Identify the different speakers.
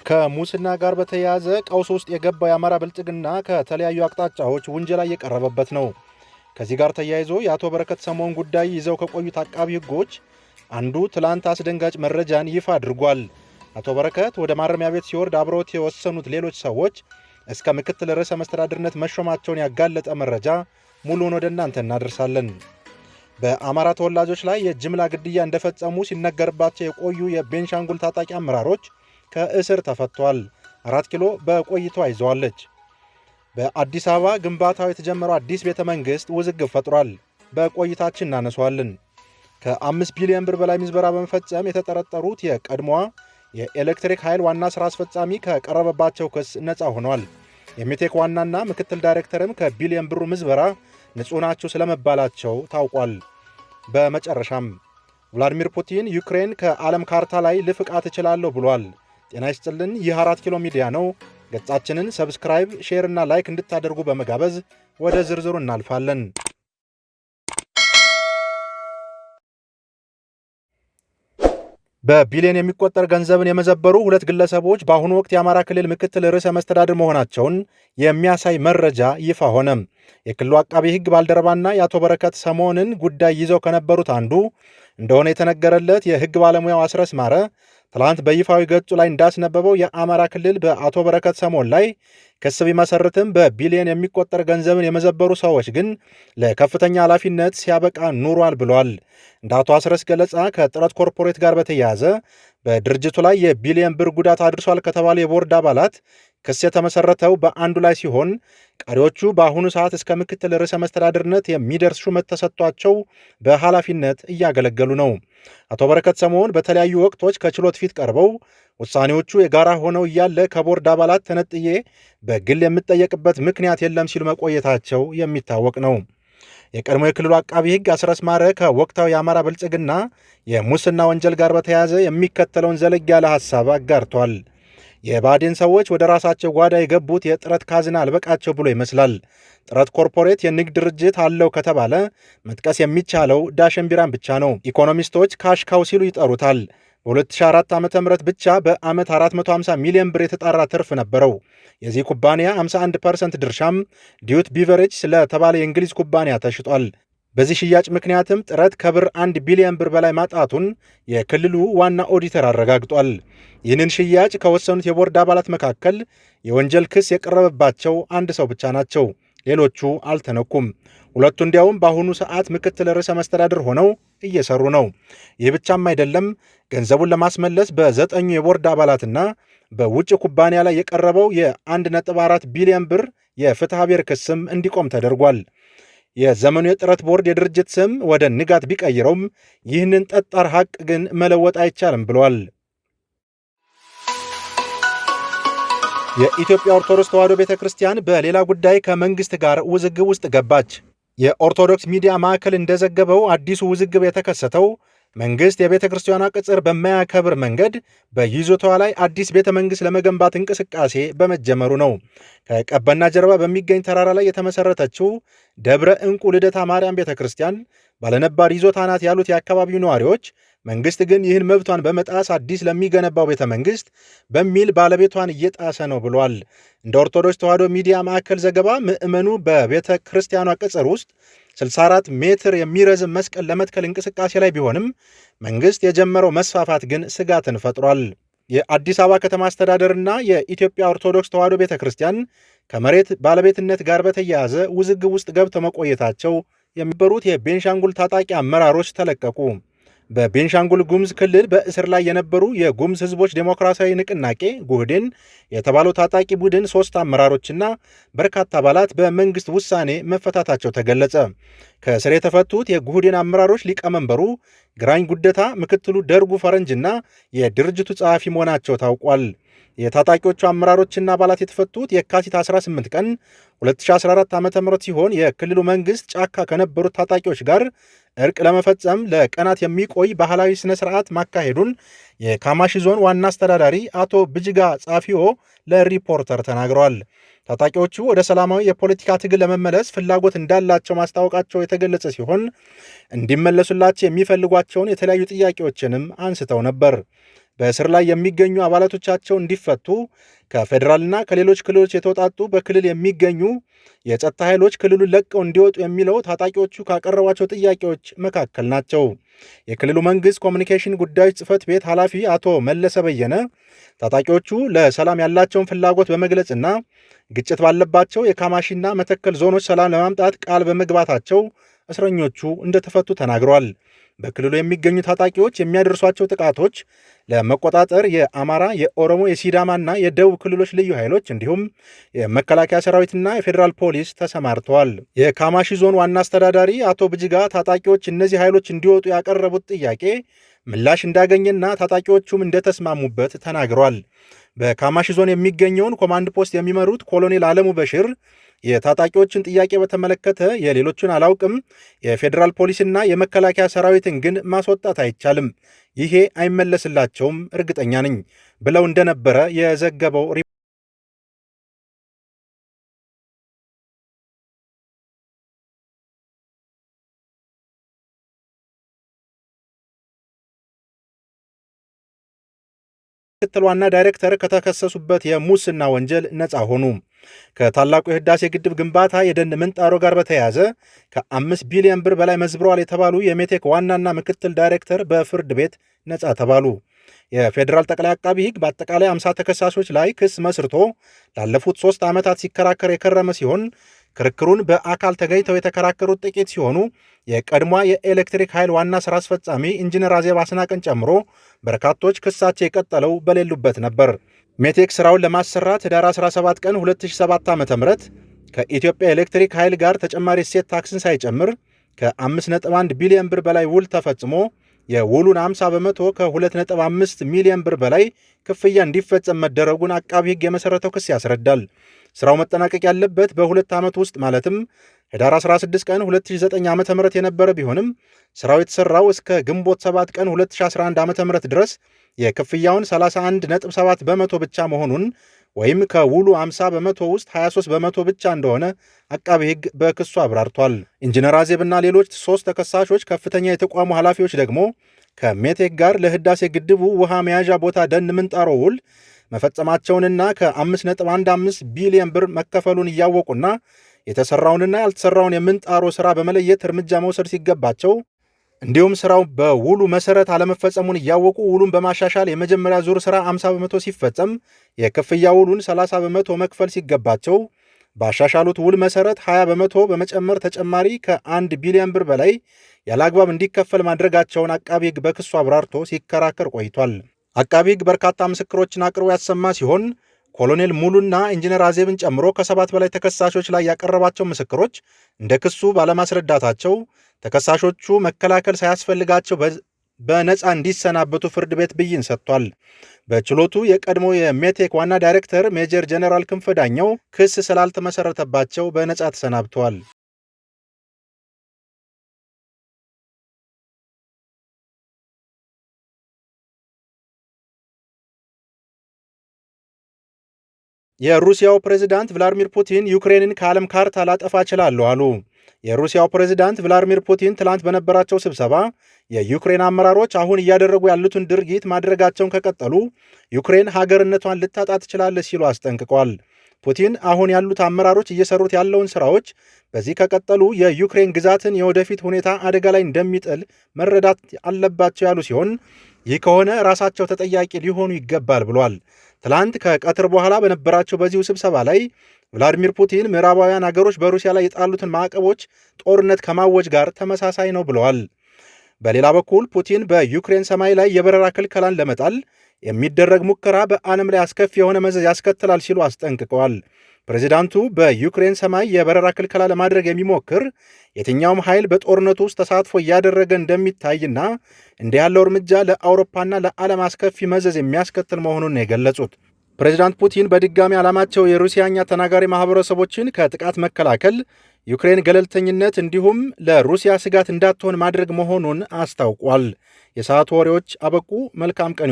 Speaker 1: ከሙስና ጋር በተያያዘ ቀውስ ውስጥ የገባው የአማራ ብልጽግና ከተለያዩ አቅጣጫዎች ውንጀላ እየቀረበበት ነው። ከዚህ ጋር ተያይዞ የአቶ በረከት ስምኦን ጉዳይ ይዘው ከቆዩት አቃቢ ሕጎች አንዱ ትላንት አስደንጋጭ መረጃን ይፋ አድርጓል። አቶ በረከት ወደ ማረሚያ ቤት ሲወርድ አብረውት የወሰኑት ሌሎች ሰዎች እስከ ምክትል ርዕሰ መስተዳድርነት መሾማቸውን ያጋለጠ መረጃ ሙሉውን ወደ እናንተ እናደርሳለን። በአማራ ተወላጆች ላይ የጅምላ ግድያ እንደፈጸሙ ሲነገርባቸው የቆዩ የቤንሻንጉል ታጣቂ አመራሮች ከእስር ተፈቷል። 4 ኪሎ በቆይቷ ይዘዋለች። በአዲስ አበባ ግንባታው የተጀመረው አዲስ ቤተ መንግሥት ውዝግብ ፈጥሯል። በቆይታችን እናነሷለን። ከ5 ቢሊዮን ብር በላይ ምዝበራ በመፈጸም የተጠረጠሩት የቀድሞዋ የኤሌክትሪክ ኃይል ዋና ሥራ አስፈጻሚ ከቀረበባቸው ክስ ነፃ ሆኗል። የሜቴክ ዋናና ምክትል ዳይሬክተርም ከቢሊዮን ብሩ ምዝበራ ንጹሕ ናቸው ስለመባላቸው ታውቋል። በመጨረሻም ቭላዲሚር ፑቲን ዩክሬን ከዓለም ካርታ ላይ ልፍቃት እችላለሁ ብሏል። ጤና ይስጥልን። ይህ 4 ኪሎ ሚዲያ ነው። ገጻችንን subscribe፣ share እና like እንድታደርጉ በመጋበዝ ወደ ዝርዝሩ እናልፋለን። በቢሊዮን የሚቆጠር ገንዘብን የመዘበሩ ሁለት ግለሰቦች በአሁኑ ወቅት የአማራ ክልል ምክትል ርዕሰ መስተዳድር መሆናቸውን የሚያሳይ መረጃ ይፋ ሆነ። የክልሉ አቃቢ ሕግ ባልደረባና የአቶ በረከት ስምኦንን ጉዳይ ይዘው ከነበሩት አንዱ እንደሆነ የተነገረለት የሕግ ባለሙያው አስረስ ማረ ትላንት በይፋዊ ገጹ ላይ እንዳስነበበው የአማራ ክልል በአቶ በረከት ስምኦን ላይ ክስ ቢመሰርትም በቢሊዮን የሚቆጠር ገንዘብን የመዘበሩ ሰዎች ግን ለከፍተኛ ኃላፊነት ሲያበቃ ኑሯል ብሏል። እንደ አቶ አስረስ ገለጻ ከጥረት ኮርፖሬት ጋር በተያያዘ በድርጅቱ ላይ የቢሊዮን ብር ጉዳት አድርሷል ከተባሉ የቦርድ አባላት ክስ የተመሰረተው በአንዱ ላይ ሲሆን ቀሪዎቹ በአሁኑ ሰዓት እስከ ምክትል ርዕሰ መስተዳድርነት የሚደርስ ሹመት ተሰጥቷቸው በኃላፊነት እያገለገሉ ነው። አቶ በረከት ስምኦን በተለያዩ ወቅቶች ከችሎት ፊት ቀርበው ውሳኔዎቹ የጋራ ሆነው እያለ ከቦርድ አባላት ተነጥዬ በግል የምጠየቅበት ምክንያት የለም ሲሉ መቆየታቸው የሚታወቅ ነው። የቀድሞ የክልሉ አቃቢ ሕግ አስረስ ማረ ከወቅታዊ የአማራ ብልጽግና የሙስና ወንጀል ጋር በተያያዘ የሚከተለውን ዘለግ ያለ ሐሳብ አጋርቷል። የብአዴን ሰዎች ወደ ራሳቸው ጓዳ የገቡት የጥረት ካዝና አልበቃቸው ብሎ ይመስላል። ጥረት ኮርፖሬት የንግድ ድርጅት አለው ከተባለ መጥቀስ የሚቻለው ዳሸን ቢራን ብቻ ነው። ኢኮኖሚስቶች cash cow ሲሉ ይጠሩታል። በ2004 ዓ ም ብቻ በዓመት 450 ሚሊዮን ብር የተጣራ ትርፍ ነበረው። የዚህ ኩባንያ 51% ድርሻም ዲዩት ቢቨሬጅ ስለተባለ የእንግሊዝ ኩባንያ ተሽጧል። በዚህ ሽያጭ ምክንያትም ጥረት ከብር 1 ቢሊዮን ብር በላይ ማጣቱን የክልሉ ዋና ኦዲተር አረጋግጧል። ይህንን ሽያጭ ከወሰኑት የቦርድ አባላት መካከል የወንጀል ክስ የቀረበባቸው አንድ ሰው ብቻ ናቸው። ሌሎቹ አልተነኩም። ሁለቱ እንዲያውም በአሁኑ ሰዓት ምክትል ርዕሰ መስተዳድር ሆነው እየሰሩ ነው። ይህ ብቻም አይደለም። ገንዘቡን ለማስመለስ በዘጠኙ የቦርድ አባላትና በውጭ ኩባንያ ላይ የቀረበው የ1.4 ቢሊዮን ብር የፍትሐ ብሔር ክስም እንዲቆም ተደርጓል። የዘመኑ የጥረት ቦርድ የድርጅት ስም ወደ ንጋት ቢቀይረውም ይህንን ጠጣር ሐቅ ግን መለወጥ አይቻልም ብሏል። የኢትዮጵያ ኦርቶዶክስ ተዋሕዶ ቤተ ክርስቲያን በሌላ ጉዳይ ከመንግስት ጋር ውዝግብ ውስጥ ገባች። የኦርቶዶክስ ሚዲያ ማዕከል እንደዘገበው አዲሱ ውዝግብ የተከሰተው መንግስት የቤተ ክርስቲያኗ ቅጽር በማያከብር መንገድ በይዞታዋ ላይ አዲስ ቤተ መንግስት ለመገንባት እንቅስቃሴ በመጀመሩ ነው። ከቀበና ጀርባ በሚገኝ ተራራ ላይ የተመሰረተችው ደብረ ዕንቁ ልደታ ማርያም ቤተ ክርስቲያን ባለነባር ይዞታ ናት ያሉት የአካባቢው ነዋሪዎች፣ መንግስት ግን ይህን መብቷን በመጣስ አዲስ ለሚገነባው ቤተ መንግስት በሚል ባለቤቷን እየጣሰ ነው ብሏል። እንደ ኦርቶዶክስ ተዋሕዶ ሚዲያ ማዕከል ዘገባ ምዕመኑ በቤተ ክርስቲያኗ ቅጽር ውስጥ 64 ሜትር የሚረዝም መስቀል ለመትከል እንቅስቃሴ ላይ ቢሆንም መንግስት የጀመረው መስፋፋት ግን ስጋትን ፈጥሯል። የአዲስ አበባ ከተማ አስተዳደርና የኢትዮጵያ ኦርቶዶክስ ተዋሕዶ ቤተ ክርስቲያን ከመሬት ባለቤትነት ጋር በተያያዘ ውዝግብ ውስጥ ገብተው መቆየታቸው የሚበሩት የቤንሻንጉል ታጣቂ አመራሮች ተለቀቁ። በቤንሻንጉል ጉሙዝ ክልል በእስር ላይ የነበሩ የጉሙዝ ሕዝቦች ዴሞክራሲያዊ ንቅናቄ ጉህዴን የተባለው ታጣቂ ቡድን 3 አመራሮችና በርካታ አባላት በመንግስት ውሳኔ መፈታታቸው ተገለጸ። ከእስር የተፈቱት የጉህዴን አመራሮች ሊቀመንበሩ ግራኝ ጉደታ፣ ምክትሉ ደርጉ ፈረንጅና የድርጅቱ ጸሐፊ መሆናቸው ታውቋል። የታጣቂዎቹ አመራሮችና አባላት የተፈቱት የካቲት 18 ቀን 2014 ዓ.ም ሲሆን የክልሉ መንግስት ጫካ ከነበሩት ታጣቂዎች ጋር እርቅ ለመፈጸም ለቀናት የሚቆይ ባህላዊ ስነ ስርዓት ማካሄዱን የካማሺ ዞን ዋና አስተዳዳሪ አቶ ብጅጋ ጻፊዮ ለሪፖርተር ተናግረዋል። ታጣቂዎቹ ወደ ሰላማዊ የፖለቲካ ትግል ለመመለስ ፍላጎት እንዳላቸው ማስታወቃቸው የተገለጸ ሲሆን እንዲመለሱላቸው የሚፈልጓቸውን የተለያዩ ጥያቄዎችንም አንስተው ነበር። በእስር ላይ የሚገኙ አባላቶቻቸው እንዲፈቱ፣ ከፌዴራልና ከሌሎች ክልሎች የተውጣጡ በክልል የሚገኙ የጸጥታ ኃይሎች ክልሉን ለቀው እንዲወጡ የሚለው ታጣቂዎቹ ካቀረቧቸው ጥያቄዎች መካከል ናቸው። የክልሉ መንግስት ኮሚኒኬሽን ጉዳዮች ጽሕፈት ቤት ኃላፊ አቶ መለሰ በየነ ታጣቂዎቹ ለሰላም ያላቸውን ፍላጎት በመግለጽና ግጭት ባለባቸው የካማሺና መተከል ዞኖች ሰላም ለማምጣት ቃል በመግባታቸው እስረኞቹ እንደተፈቱ ተናግረዋል። በክልሉ የሚገኙ ታጣቂዎች የሚያደርሷቸው ጥቃቶች ለመቆጣጠር የአማራ፣ የኦሮሞ፣ የሲዳማና የደቡብ ክልሎች ልዩ ኃይሎች እንዲሁም የመከላከያ ሰራዊትና የፌዴራል ፖሊስ ተሰማርተዋል። የካማሺ ዞን ዋና አስተዳዳሪ አቶ ብጅጋ ታጣቂዎች እነዚህ ኃይሎች እንዲወጡ ያቀረቡት ጥያቄ ምላሽ እንዳገኘና ታጣቂዎቹም እንደተስማሙበት ተናግረዋል። በካማሺ ዞን የሚገኘውን ኮማንድ ፖስት የሚመሩት ኮሎኔል አለሙ በሽር የታጣቂዎችን ጥያቄ በተመለከተ የሌሎቹን አላውቅም፣ የፌዴራል ፖሊስና የመከላከያ ሰራዊትን ግን ማስወጣት አይቻልም፣ ይሄ አይመለስላቸውም፣ እርግጠኛ ነኝ ብለው እንደነበረ የዘገበው ምክትል ዋና ዳይሬክተር ከተከሰሱበት የሙስና ወንጀል ነፃ ሆኑ። ከታላቁ የህዳሴ ግድብ ግንባታ የደን ምንጣሮ ጋር በተያያዘ ከ5 ቢሊዮን ብር በላይ መዝብረዋል የተባሉ የሜቴክ ዋናና ምክትል ዳይሬክተር በፍርድ ቤት ነፃ ተባሉ። የፌዴራል ጠቅላይ አቃቢ ሕግ በአጠቃላይ 50 ተከሳሾች ላይ ክስ መስርቶ ላለፉት 3 ዓመታት ሲከራከር የከረመ ሲሆን ክርክሩን በአካል ተገኝተው የተከራከሩት ጥቂት ሲሆኑ የቀድሟ የኤሌክትሪክ ኃይል ዋና ሥራ አስፈጻሚ ኢንጂነር አዜብ አስናቀን ጨምሮ በርካቶች ክሳቸው የቀጠለው በሌሉበት ነበር። ሜቴክ ስራውን ለማሰራት ህዳር 17 ቀን 2007 ዓ.ም ከኢትዮጵያ ኤሌክትሪክ ኃይል ጋር ተጨማሪ እሴት ታክስን ሳይጨምር ከ5.1 ቢሊዮን ብር በላይ ውል ተፈጽሞ የውሉን 50 በመቶ ከ2.5 ሚሊዮን ብር በላይ ክፍያ እንዲፈጸም መደረጉን አቃቢ ሕግ የመሰረተው ክስ ያስረዳል። ስራው መጠናቀቅ ያለበት በ2 ዓመት ውስጥ ማለትም ህዳር 16 ቀን 2009 ዓ.ም የነበረ ቢሆንም ስራው የተሰራው እስከ ግንቦት 7 ቀን 2011 ዓ.ም ድረስ የክፍያውን 31.7 በመቶ ብቻ መሆኑን ወይም ከውሉ 50 በመቶ ውስጥ 23 በመቶ ብቻ እንደሆነ አቃቢ ሕግ በክሱ አብራርቷል። ኢንጂነር አዜብና ሌሎች 3 ተከሳሾች ከፍተኛ የተቋሙ ኃላፊዎች ደግሞ ከሜቴክ ጋር ለህዳሴ ግድቡ ውሃ መያዣ ቦታ ደን ምንጣሮ ውል መፈጸማቸውንና ከ5.15 ቢሊዮን ብር መከፈሉን እያወቁና የተሰራውንና ያልተሰራውን የምንጣሮ ስራ በመለየት እርምጃ መውሰድ ሲገባቸው እንዲሁም ስራው በውሉ መሰረት አለመፈጸሙን እያወቁ ውሉን በማሻሻል የመጀመሪያ ዙር ስራ 50 በመቶ ሲፈጸም የክፍያ ውሉን 30 በመቶ መክፈል ሲገባቸው ባሻሻሉት ውል መሰረት 20 በመቶ በመጨመር ተጨማሪ ከ1 ቢሊዮን ብር በላይ ያለአግባብ እንዲከፈል ማድረጋቸውን አቃቢ ሕግ በክሱ አብራርቶ ሲከራከር ቆይቷል። አቃቢ ሕግ በርካታ ምስክሮችን አቅርቦ ያሰማ ሲሆን ኮሎኔል ሙሉና ኢንጂነር አዜብን ጨምሮ ከ7 በላይ ተከሳሾች ላይ ያቀረባቸው ምስክሮች እንደ ክሱ ባለማስረዳታቸው ተከሳሾቹ መከላከል ሳያስፈልጋቸው በነፃ እንዲሰናበቱ ፍርድ ቤት ብይን ሰጥቷል። በችሎቱ የቀድሞ የሜቴክ ዋና ዳይሬክተር ሜጀር ጀነራል ክንፈ ዳኘው ክስ ስላልተመሰረተባቸው በነፃ ተሰናብተዋል። የሩሲያው ፕሬዝዳንት ቭላዲሚር ፑቲን ዩክሬንን ከዓለም ካርታ ላጠፋ እችላለሁ አሉ። የሩሲያው ፕሬዝዳንት ቭላዲሚር ፑቲን ትላንት በነበራቸው ስብሰባ የዩክሬን አመራሮች አሁን እያደረጉ ያሉትን ድርጊት ማድረጋቸውን ከቀጠሉ ዩክሬን ሀገርነቷን ልታጣ ትችላለች ሲሉ አስጠንቅቀዋል። ፑቲን አሁን ያሉት አመራሮች እየሰሩት ያለውን ስራዎች በዚህ ከቀጠሉ የዩክሬን ግዛትን የወደፊት ሁኔታ አደጋ ላይ እንደሚጥል መረዳት አለባቸው ያሉ ሲሆን ይህ ከሆነ ራሳቸው ተጠያቂ ሊሆኑ ይገባል ብሏል። ትላንት ከቀትር በኋላ በነበራቸው በዚሁ ስብሰባ ላይ ቭላዲሚር ፑቲን ምዕራባውያን አገሮች በሩሲያ ላይ የጣሉትን ማዕቀቦች ጦርነት ከማወጅ ጋር ተመሳሳይ ነው ብለዋል። በሌላ በኩል ፑቲን በዩክሬን ሰማይ ላይ የበረራ ክልከላን ለመጣል የሚደረግ ሙከራ በዓለም ላይ አስከፊ የሆነ መዘዝ ያስከትላል ሲሉ አስጠንቅቀዋል። ፕሬዚዳንቱ በዩክሬን ሰማይ የበረራ ክልከላ ለማድረግ የሚሞክር የትኛውም ኃይል በጦርነቱ ውስጥ ተሳትፎ እያደረገ እንደሚታይና እንዲህ ያለው እርምጃ ለአውሮፓና ለዓለም አስከፊ መዘዝ የሚያስከትል መሆኑን ነው የገለጹት። ፕሬዚዳንት ፑቲን በድጋሚ ዓላማቸው የሩሲያኛ ተናጋሪ ማህበረሰቦችን ከጥቃት መከላከል፣ ዩክሬን ገለልተኝነት እንዲሁም ለሩሲያ ስጋት እንዳትሆን ማድረግ መሆኑን አስታውቋል። የሰዓቱ ወሬዎች አበቁ። መልካም ቀን።